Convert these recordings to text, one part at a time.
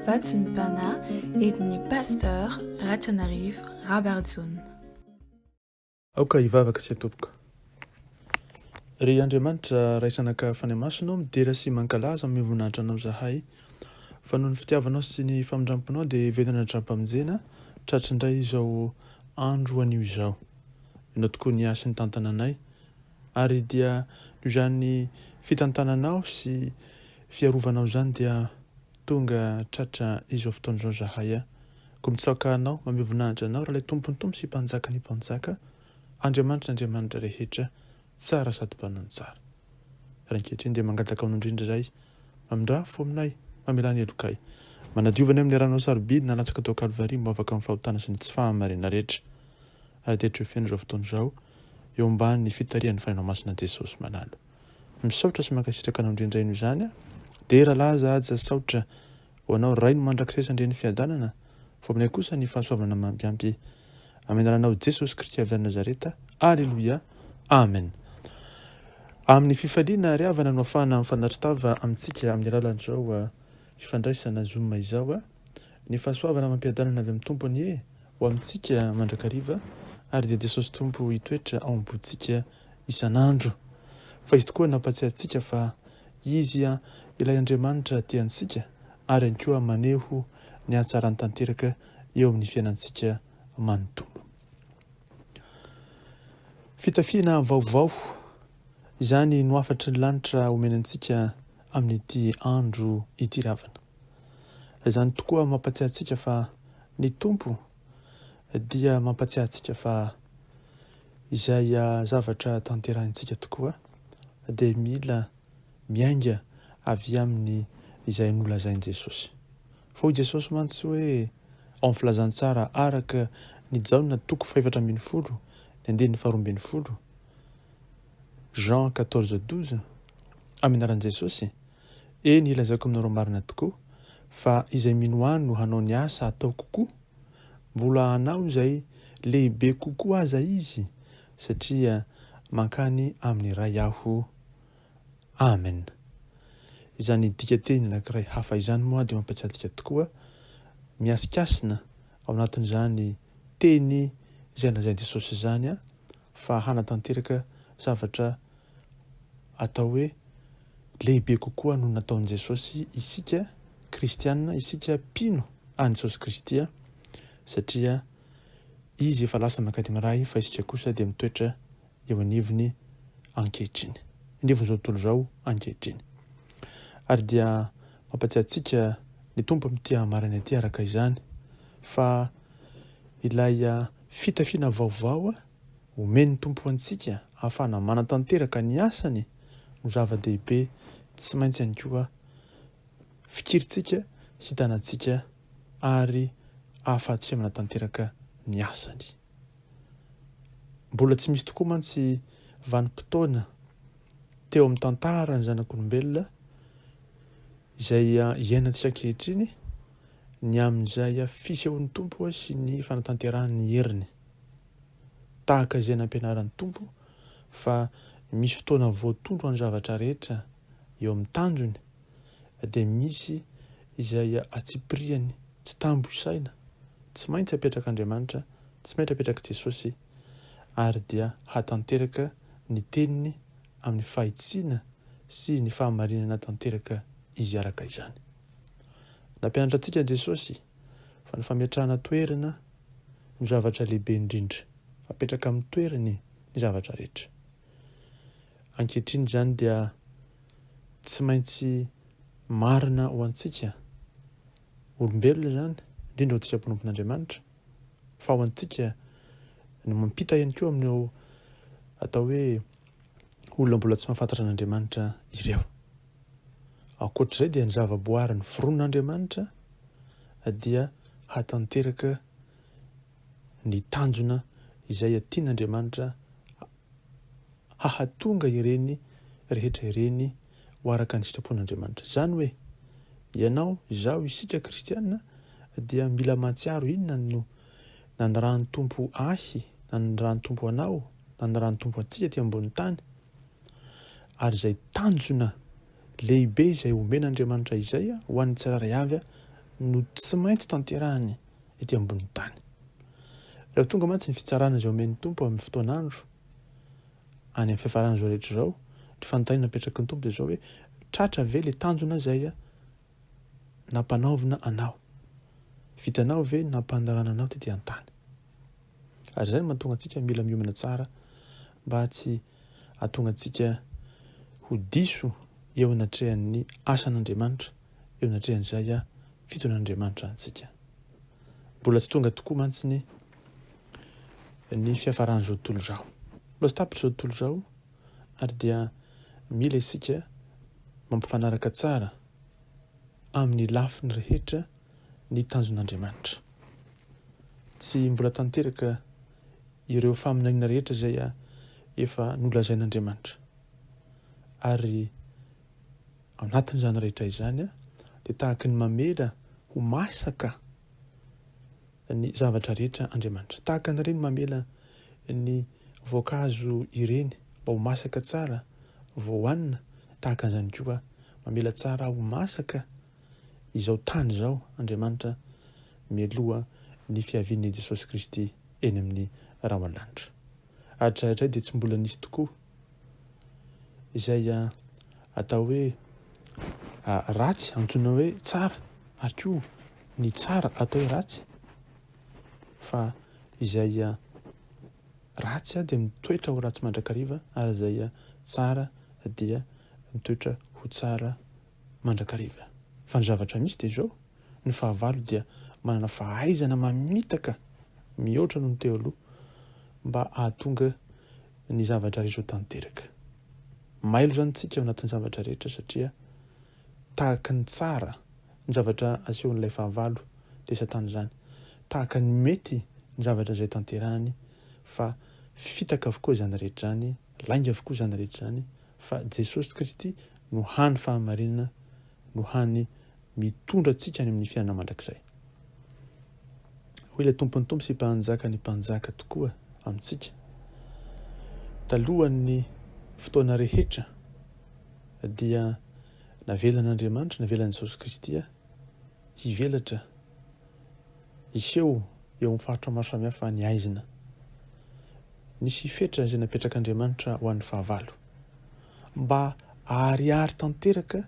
Vatsim-panahy entin'ny Pasteur Ratrianarivo Rabarijaona. Aoka hivavaka isika tompoko. Ry Andriamanitra Ray Zanaka Fanahy Masina ô, midera sy mankalaza amin'ny voninahitra Anao izahay, fa noho ny fitiavanao sy ny famindramponao dia velona dram-pamonjena tratry indray izao andro anio izao. Ianao tokoa niahy sy nitantana anay, ary dia noho izany fitantananao sy fiarovanao izany dia tonga tratra izao fotoana izao izahay a. Koa mitsaoka Anao, mamehy voninahitra Anao, Ralay Tompon'ny Tompo sy Mpanjakan'ny Mpanjaka, Andriamanitry ny Andriamanitra rehetra, tsara sady mpanao ny tsara. Ary ankehitriny dia mangataka Aminao indrindra izahay, mamindrà fo aminay, mamelà ny helokay. Manadiova anay amin'ny ranao sarobidy nalatsaka tao Kalvary mba ho afaka amin'ny fahotana sy ny tsy fahamarinana rehetra. Ary dia hatreo feno izao fotoana izao, eo ambany fitarihan'ny Fanahinao Masina Jesosy malala. Misaotra sy mankasitraka Anao indrindra noho izany aho. Dera, laza, haja, saotra ho Anao Ray ny mandrakizay sy Andrian'ny fiadanana, fa aminay kosa ny fahasoavana mampiampy. Amin'ny anaranao Jesosy Kristy avy any Nazareta. Aleloia. Amen. Amin'ny fifaliana ry havana no afahana mifanatri-tava amintsika amin'ny alalan'izao fifandraisana Zoom izao. Ny fahasoavana amam-piadanana avy amin'ny Tompo anie ho amintsika mandrakariva ary dia Jesosy Tompo hitoetra ao am-pontsika isan'andro. Fa Izy tokoa nampatsiahy antsika fa Izy ilay Andriamanitra tia antsika ary ihany koa maneho ny hatsarany tanteraka eo amin'ny fiainantsika manontolo. Fitafiana vaovao, izany no hafatry ny lanitra omena antsika amin'ity andro ity ry havana. Izany tokoa mampatsiahy antsika fa ny Tompo dia mampatsiahy antsika fa izay zavatra tanterahintsika tokoa dia mila miainga avy amin'ny izay nolazain'i Jesosy. Fa hoy Jesosy mantsy hoe ao amin'ny filazantsara araka ny Jaona toko fahefatra 14 ny andininy faharoa 12, Jean 14 12, amin'ny anaran'i Jesosy, Eny, lazaiko aminareo marina tokoa, fa izay mino Ahy no hanao ny asa ataoko koa, mbola hanao izay lehibe kokoa aza izy, satria mankany amin'ny Ray Aho. Amen. Izany dikanteny anankiray hafa izany moa dia mampiatsy antsika tokoa mihasikasina ao anatin'izany teny izay lazain'i Jesosy izany fa hanatanteraka zavatra atao hoe lehibe kokoa noho ny nataon'i Jesosy isika kristiana, isika mpino an'i Jesosy Kristy satria Izy efa lasa mankany amin'ny Ray fa isika kosa dia mitoetra eo anivony ankehitriny, anivon'izao tontolo izao ankehitriny. Ary dia mampatsiahy antsika ny Tompo amin'ity hamarana ity araka izany fa ilay fitafiana vaovao Omen'ny Tompo ho antsika ahafahana manatanteraka ny asany no zava-dehibe tsy maintsy ihany koa fikirintsika sy hitanantsika ary ahafahantsika manatanteraka ny asany. Mbola tsy misy tokoa mantsy vanim-potoana teo amin'ny tantaran'ny zanak'olombelona izay iainantsika ankehitriny ny amin'izay fisehoan'ny Tompo sy ny fanatanterahany ny heriny. Tahaka izay nampianaran'ny Tompo fa misy fotoana voatondro ho an'ny zavatra rehetra eo amin'ny tanjony dia misy izay atsipiriany tsy tambo isaina, tsy maintsy apetrak'Andriamanitra, tsy maintsy apetrak'i Jesosy ary dia hatanteraka ny teniny amin'ny fahitsiana sy ny fahamarinana tanteraka Izy araka izany. Nampianatra antsika Jesosy fa ny fametrahana toerana no zavatra lehibe indrindra. Apetraka amin'ny toerany ny zavatra rehetra. Ankehitriny izany dia tsy maintsy marina ho antsika olombelona izany, indrindra ho antsika mpanompon'Andriamanitra, fa ho antsika ny mampita ihany koa amin'ireo atao hoe olona mbola tsy mahafantatra an'Andriamanitra ireo. Ankoatr'izay dia ny zavaboary noforonon'Andriamanitra dia hahatanteraka ny tanjona izay tian'Andriamanitra hahatonga ireny rehetra ireny ho araka ny sitrapon'Andriamanitra. Izany hoe, ianao, izaho, isika kristiana dia mila mahatsiaro inona no nanirahan'ny Tompo ahy, nanirahan'ny Tompo anao, nanirahan'ny Tompo antsika aty ambonin'ny tany, ary izay tanjona. lehibe izay omen'Andriamanitra izay ho an'ny tsirairay avy no tsy maintsy tanterahiny ety ambonin'ny tany. Rehefa tonga mantsy ny fitsarana izay omen'ny Tompo amin'ny fotoan'andro, any amin'ny fiafaran'izao rehetra izao, ny fanontaniana apetraky ny Tompo dia izao hoe, tratra ve ilay tanjona izay nampanaovina anao? Vitanao ve ny nampandarana anao tety an-tany? Ary izay no mahatonga antsika mila miomana tsara mba tsy hahatonga antsika ho diso eo anatrehan'ny asan'Andriamanitra, eo anatrehan'izay fitondran'Andriamanitra antsika. Mbola tsy tonga tokoa mantsy ny ny fiafaran'izao tontolo izao. Mbola tsy tapitra izao tontolo izao ary dia mila isika mampifanaraka tsara amin'ny lafiny rehetra ny tanjon'Andriamanitra. Tsy mbola tanteraka ireo faminaniana rehetra izay efa nolazain'Andriamanitra. Ary ao anatin'izany rehetra izany dia tahaka ny mamela ho masaka ny zavatra rehetra Andriamanitra. Tahaka an'ireny mamela ny voankazo ireny mba ho masaka tsara vao hohanina, tahaka an'izany koa mamela tsara ho masaka izao tany izao Andriamanitra mialoha ny fiavian'i Jesosy Kristy eny amin'ny rahona lanitra. Hatrahatray dia tsy mbola nisy tokoa izay atao hoe ratsy antsoina hoe tsara ary koa ny tsara atao hoe ratsy fa izay ratsy dia mitoetra ho ratsy mandrakariva ary izay tsara dia mitoetra ho tsara mandrakariva. Fa ny zavatra misy dia izao, ny fahavalo dia manana fahaizana mamitaka mihoatra noho ny teo aloha mba hahatonga ny zavatra rehetra ho tanteraka. Mailo izany tsika ao anatin'ny zavatra rehetra satria tahaka ny tsara ny zavatra asehon'ilay fahavalo dia satana izany. Tahaka ny mety ny zavatra izay tanterahany fa fitaka avokoa izany rehetra izany, lainga avokoa izany rehetra izany fa Jesosy Kristy no hany fahamarinana, no hany mitondra antsika any amin'ny fiainana mandrakizay. Hoy ilay Tompon'ny Tompo sy Mpanjakan'ny Mpanjaka tokoa amintsika, Talohan'ny fotoana rehetra dia navelan'Andriamanitra, navelan'i Jesosy Kristy hivelatra, hiseho eo amin'ny faritra maro samihafa ny haizina. Nisy fetra izay napetrak'Andriamanitra ho an'ny fahavalo, mba haharihary tanteraka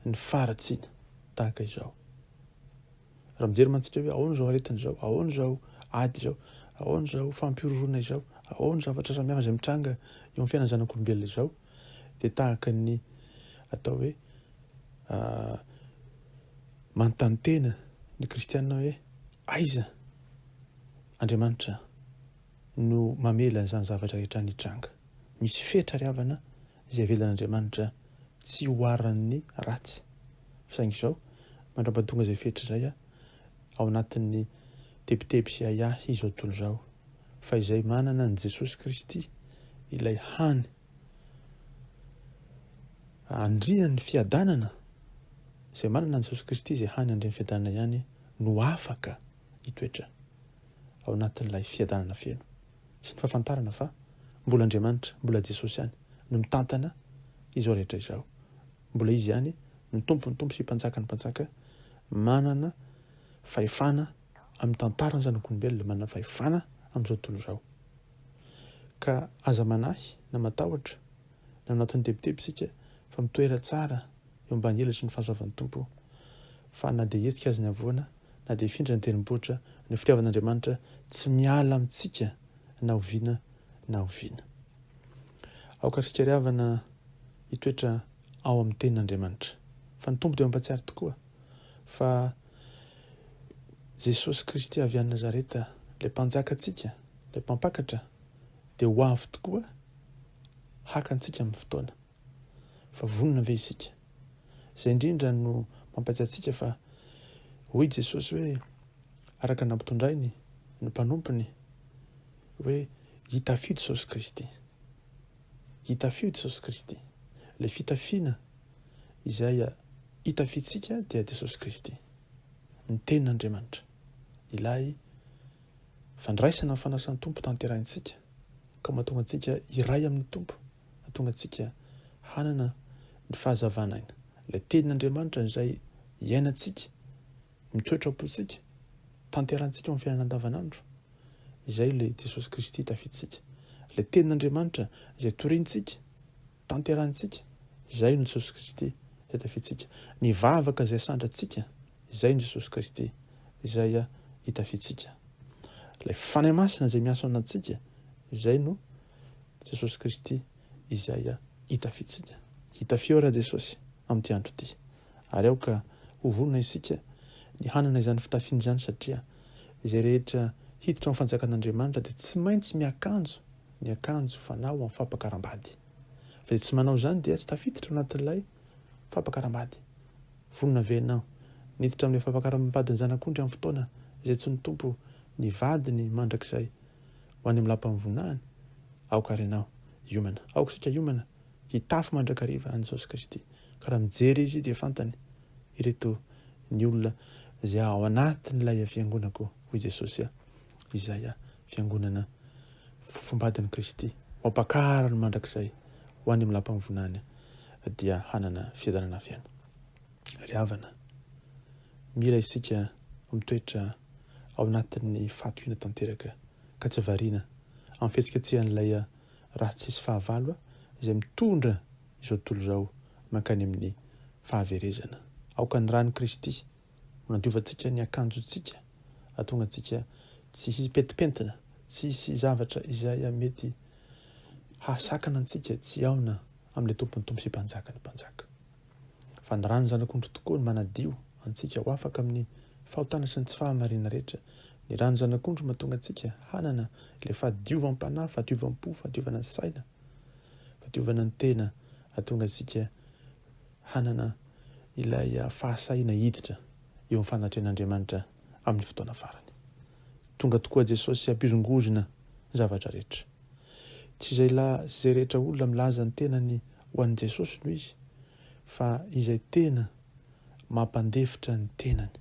ny faharatsiana tahaka izao. Raha mijery mantsika hoe ahoana izao aretina izao, ahoana izao ady izao, ahoana izao fampihorohoroana izao, ahoana zavatra samihafa izay mitranga eo amin'ny fiainan'ny zanak'olombelona izao, dia tahaka ny atao hoe manontany tena ny kristiana hoe aiza Andriamanitra no mamela an'izany zavatra rehetra nitranga. Misy fetra ry havana izay avelan'Andriamanitra tsy hoharan'ny ratsy. Saingy izao, mandra-pahatonga izay fetra izay ao anatin'ny tebiteby sy ahiahy izao tontolo izao, fa izay manana an'i Jesosy Kristy, ilay hany Andrian'ny fiadanana, izay manana an'i Jesosy Kristy izay hany Andrian'ny fiadanana ihany no afaka hitoetra ao anatin'ilay fiadanana feno sy ny fahafantarana fa mbola Andriamanitra, mbola Jesosy ihany no mitantana izao rehetra izao. Mbola Izy ihany no Tompon'ny tompo sy Mpanjakan'ny mpanjaka, manana fahefana amin'ny tantaran'ny zanak'olombelona, manana fahefana amin'izao tontolo izao. Ka aza manahy na matahotra na ao anatin'ny tebiteby isika fa mitoera tsara eo ambany elatry ny fahasoavan'ny Tompo fa na dia hihetsika aza ny havoana na dia hifindra ny tendrombohitra, ny fitiavan'Andriamanitra tsy miala amintsika na oviana na oviana. Aoka isika ry havana hitoetra ao amin'ny tenin'Andriamanitra. Fa ny Tompo dia mampahatsiaro tokoa fa Jesosy Kristy avy any Nazareta, ilay Mpanjakantsika, ilay Mpampakatra, dia ho avy tokoa haka antsika amin'ny fotoana. Fa vonona ve isika? Izay indrindra no mampatsiahy antsika fa hoy Jesosy hoe araka ny nampitondrainy ny mpanompony hoe hitafio Jesosy Kristy. Hitafio Jesosy Kristy. Ilay fitafiana izay hitafiantsika dia Jesosy Kristy. Ny tenin'Andriamanitra. Ilay fandraisana ny fanasan'ny Tompo tanterahintsika ka mahatonga antsika hiray amin'ny Tompo. Hahatonga antsika hanana ny fahazavan'aina. Ilay tenin'Andriamanitra izay iainantsika, mitoetra ao am-pontsika, tanterahantsika ao amin'ny fiainana andavanandro. Izay ilay Jesosy Kristy tafiditsika. Ilay tenin'Andriamanitra izay torintsika, tanterahantsika, izay no Jesosy Kristy izay tafiditsika. Ny vavaka izay sandratsika, izay no Jesosy Kristy izay itafiantsika. Ilay Fanahy Masina izay miasa ao anatintsika, izay no Jesosy Kristy izay itafiantsika. Hitafio ra Jesosy amin'ity andro ity. Ary aoka ho vonona isika ny hanana izany fitafiana izany satria izay rehetra hiditra ao amin'ny fanjakan'Andriamanitra dia tsy maintsy miakanjo ny akanjo fanao amin'ny fampakaram-bady. Fa izay tsy manao izany dia tsy tafiditra ao anatin'ilay fampakaram-bady. Vonona ve ianao ny hiditra amin'ilay fampakaram-badin'ny Zanak'ondry amin'ny fotoana izay tsy ny Tompo ny vadiny mandrakizay ho any amin'ny lapan'ny voninahiny? Aoka ary ianao hiomana. Aoka isika hiomana hitafy mandrakariva an'i Jesosy Kristy. Ka raha mijery Izy dia fantany ireto ny olona izay ao anatin'ilay fiangonako, hoy Jesosy, izay fiangonana fofombadin'i Kristy, ho ampakariny mandrakizay ho any amin'ny lapan'ny voninahiny, dia hanana fiadanana feno. Ry havana, mila isika mitoetra ao anatin'ny fahatokiana tanteraka ka tsy variana amin'ny fihetsiketsehan'ilay raha tsisy fahavalo izay mitondra izao tontolo izao mankany amin'ny fahaverezana. Aoka ny ran'i Kristy ho nandiovantsika ny akanjontsika, hahatonga antsika tsy hipentipentina, tsy hisy zavatra izay mety hahasakana antsika tsy hihaona amin'ilay Tompon'ny tompo sy Mpanjakan'ny mpanjaka. Fa ny ran'ny Zanak'ondry tokoa no manadio antsika ho afaka amin'ny fahotana sy ny tsy fahamarinana rehetra. Ny ran'ny Zanak'ondry mahatonga antsika hanana ilay fahadiovam-panahy, fahadiovam-po, fahadiovana saina, fahadiovana ny tena, hahatonga antsika hanana ilay fahasahiana hiditra eo amin'ny fanatrehan'Andriamanitra amin'ny fotoana farany. Tonga tokoa Jesosy hampihozongozona ny zavatra rehetra. Tsy izay lahy sy izay rehetra olona milaza ny tenany ho an'i Jesosy no izy, fa izay tena mampandefitra ny tenany,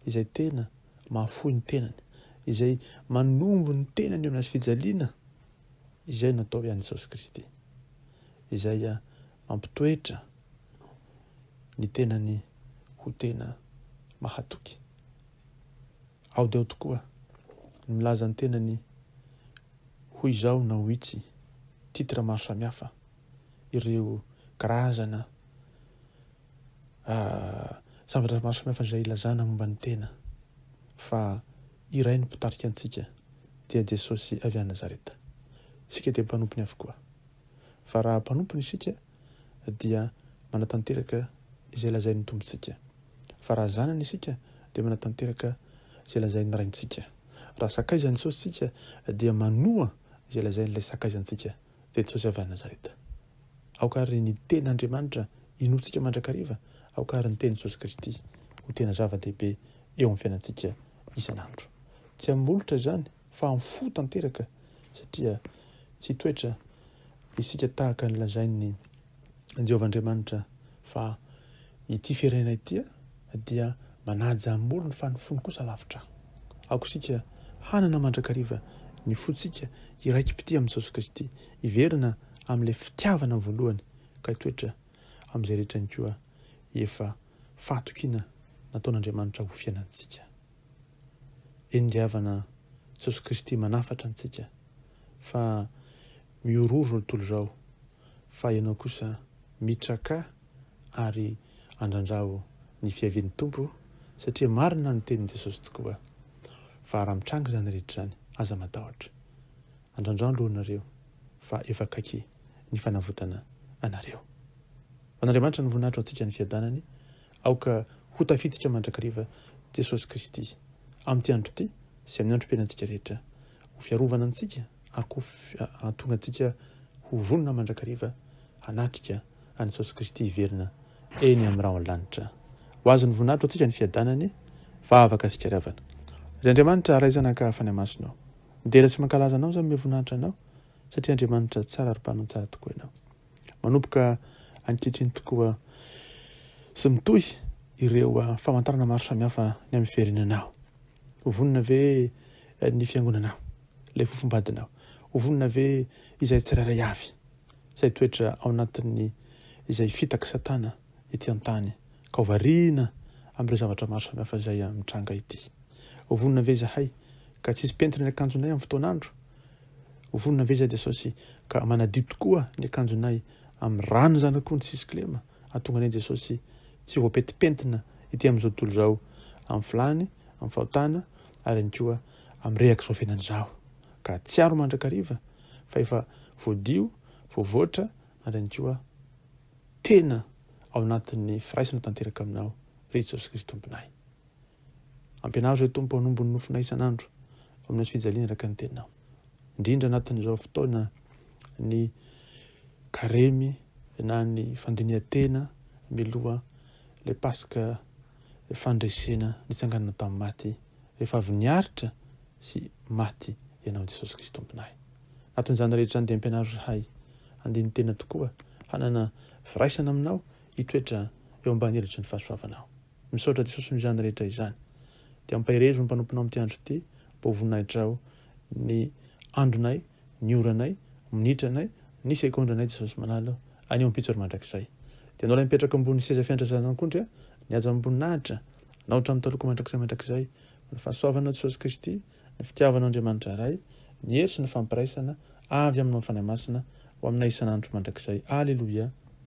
izay tena mahafoy ny tenany, izay manombo ny tenany eo amin'ny hazo fijaliana, izay no atao hoe an'i Jesosy Kristy, izay mampitoetra ny tenany ho tena mahatoky. Ao dia ao tokoa ny milaza ny tenany ho izao na ho itsy, titre maro samihafa, ireo karazana zavatra maro samihafa izay ilazana momba ny tena, fa iray no mpitarika antsika dia Jesosy avy any Nazareta. Isika dia mpanompony avokoa. Fa raha mpanompony isika dia manatanteraka izay lazain'ny Tompontsika. Fa raha zanany isika dia manatanteraka izay lazain'ny Raintsika. Raha sakaizan'i Jesosy isika dia manoa izay lazain'ilay sakaizantsika, dia Jesosy avy any Nazareta. Aoka àry ny Tenin'Andriamanitra inoantsika mandrakariva, aoka àry ny Tenin'i Jesosy Kristy ho tena zava-dehibe eo amin'ny fiainantsika isan'andro. Tsy amin'ny molotra izany fa amin'ny fo tanteraka, satria tsy hitoetra isika tahaka ny lazain'i Jehovah Andriamanitra fa ity firenena ity dia manaja amin'ny molony fa ny fony kosa lavitra. Aoka isika hanana mandrakariva ny fontsika hiraiki-pitia amin'i Jesosy Kristy, hiverina amin'ilay fitiavana voalohany ka hitoetra amin'izay rehetra ihany koa efa fahatokiana nataon'Andriamanitra ho fiainantsika. Eny ry havana, Jesosy Kristy manafatra antsika fa mihorohoro izao tontolo izao fa ianao kosa mitrakà ary andrandrao ny fiavian'ny Tompo satria marina ny tenin'i Jesosy tokoa fa raha mitranga izany rehetra izany aza matahotra. Andrandrao ny lohanareo fa efa akaiky ny fanavotana anareo. Ho an'Andriamanitra ny voninahitra ho antsika ny fiadanany. Aoka ho tafiditra mandrakariva Jesosy Kristy amin'ity andro ity sy amin'ny androm-piainantsika rehetra ho fiarovana antsika ary koa hahatonga antsika ho vonona mandrakariva hanatrika an'i Jesosy Kristy hiverina eny amin'ny rahon'ny lanitra. Ho azon'ny voninahitra ho antsika ny fiadanany, vavaka sy fitiavana. Ry Andriamanitra Ray Zanaka Fanahy Masina ô, midera sy mankalaza Anao izaho manome voninahitra Anao satria Andriamanitra tsara ary mpanao tsara tokoa Ianao. Manomboka ankehitriny tokoa sy mitohy ireo famantarana maro samihafa ny amin'ny fiverenanao. Ho vonona ve ny fiangonanao, ilay fofombadinao? Ho vonona ve izay tsirairay avy, izay toetra ao anatin'ny izay fitak'i Satana? ety an-tany ka ho variana amin'ireo zavatra maro samihafa izay mitranga ity. Ho vonona ve izahay ka tsy hisy pentina ny akanjonay amin'ny fotoan'andro? Ho vonona ve izahay Jesosy ka manadio tokoa ny akanjonay amin'ny rano zanak'ondry tsisy kilema hahatonga anay Jesosy tsy voapentipentina ety amin'izao tontolo izao amin'ny filany, amin'ny fahotana ary ihany koa amin'ny rehak'izao fiainana izao ka hahatsiaro mandrakariva fa efa voadio, voavoatra ary ihany koa tena ao anatin'ny firaisana tanteraka aminao ry Jesosy Kristy Tomponay. Ampianaro izay Tompo hanombo ny nofonay isan'andro amin'ny hazo fijaliana araka ny teninao. Indrindra anatin'izao fotoana ny karemy na ny fandinihan-tena mialoha ilay Paska fandresena nitsanganana tamin'ny maty rehefa avy niaritra sy maty Ianao Jesosy Kristy Tomponay. Anatin'izany rehetra izany dia ampianaro izahay handini-tena tokoa, hanana firaisana Aminao, hitoetra eo ambany elatry ny fahasoavanao. Misaotra Jesosy noho izany rehetra izany. Dia ampaherezo ny mpanomponao amin'ity andro ity mba ho voninahitrao ny andronay, ny oranay, minitranay, ny segondranay Jesosy malala o, anio ampitso ary mandrakizay. Dia anao ilay mipetraka ambony seza fiandrasan'ankondry a, ny haja amim-boninahitra, anao hatramin'ny taloha ka mandrakizay mandrakizay. Ny fahasoavanao Jesosy Kristy, ny fitiavan'Andriamanitra Ray, ny hery sy ny fampiraisana avy aminao Fanahy Masina ho aminay isan'andro mandrakizay. Aleloia.